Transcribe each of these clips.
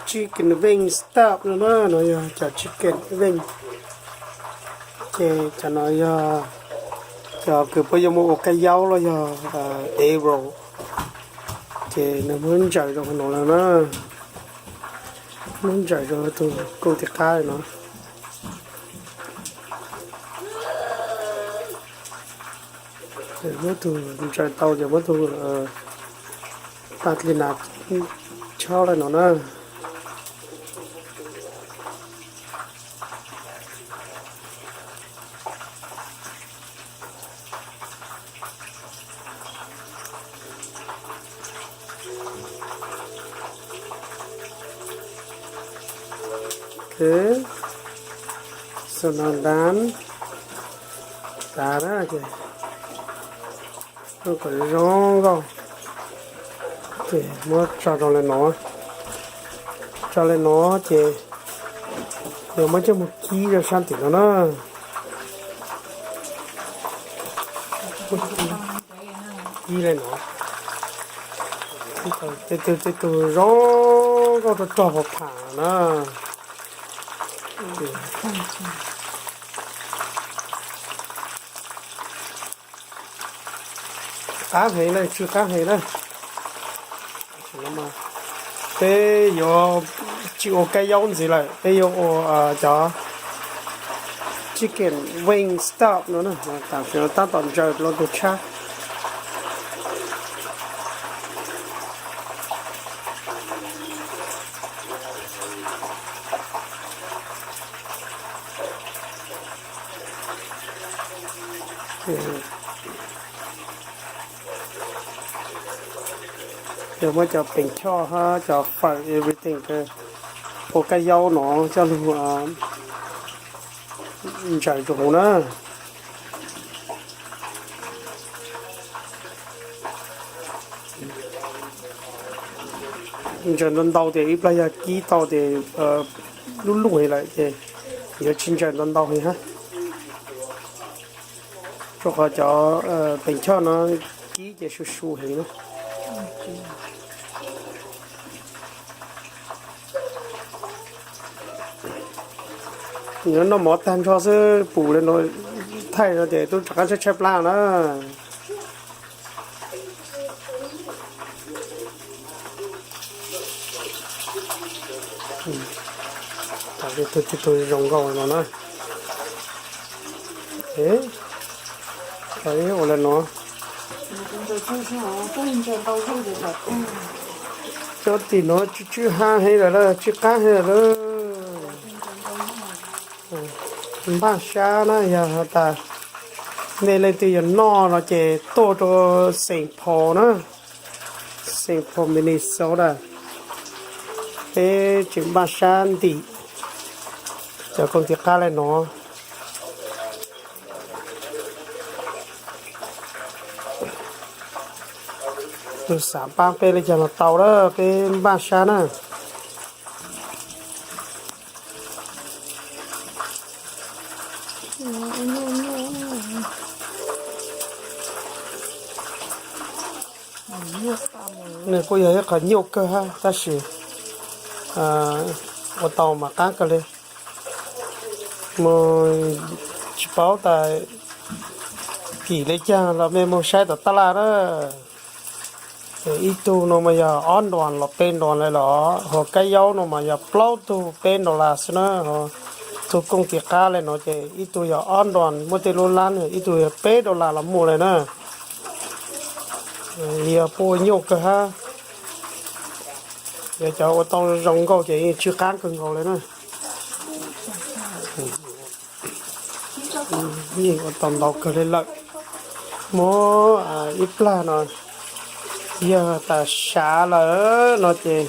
Chicken wing stop no na, no yog cov chicken wing. Ces cov no yog cov kws puab yuav muab ua kab yaub los yog arrow. Ces nws muab ntsaws rau hauv no lawm na. Muab ntsaws rau tus kooj ti qab no. Muab tus ntsaws tau ces muab tus pas li na chob lawm no na. Xav no dab tas na ces kom zoo nkauj. Ces muab tso rau le no, tso le no ces yog muab coj mus kib rau sab tim no na. Kib le no, tej tug tej tug zoo nkauj rog rog pam pham na. Qab heev na, tsw qab heev na. Peb yuav tsis ua kab yaub ntxiv lawm, peb yuav ua cov chicken wing stop no na, tam sim no tab tom ntsaws rau tus tshab. Yog muab cov pees choj hab cov fawm everything ua kab yaub no coj lug ntsaws rau hauv na. Ntsaws ntau ntau ces ib plag yog kib tau ces lub lub heev lawm ces yuav tsis ntsaws ntau ntau heev hab. Rau qhov cov pees choj no kib ces su su heev na. Yuav noj mov tag nrho xwb pum le no thaij no ces tub rov qab tshaib tshaib plab na. Tib tug zoo nkauj no na. Ua le no. Cov tim no tsw tsw ha heev lawm, tsw qab heev lawm. Npaj sab na, yog has tas nej leej twg yuav noj no ces tuaj rau Saint Paul na, Saint Paul, Minnesota. Peb tseem npaj sab ntim cov koog ti qab le no. Tus xav pab peb le caag los tau lawm, peb npaj sab na. Nws kuj yog ib qho nyuaj kawg hab, tab sis ua tau mas qab kawg li. Mus tsis paub tas kim le caag los mej moog saib tom taj laj na. Ib tug no mas yog ob nruas los peb nruas le los, hos kab yaub no mas yog plaub tug peb dollar xwb na. Tug kooj ti qab le no ces ib tug yog ob nruas muaj tej lub lab, ib tug yog peb dollar los muaj le na. Yog puab ua nyuaj kawg hab. Yog cov ua tau zoo nkauj ces yeej tsw qab kawg nkaus le na. Yeej ua tau ntau kawg le lawm. Muab ib plag no yog tas sav lawm no ces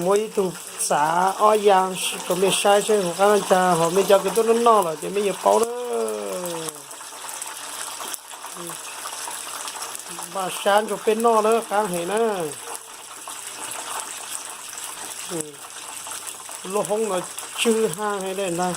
muab ib tug txav ob ya rau mej saib seb huv qab no cas, hos mej cov kws tub noj noj lawm ces mej yuav paub na. Npaj sab rau peb noj na, qab heev na. Lub hoob no tsw ha heev le ntag.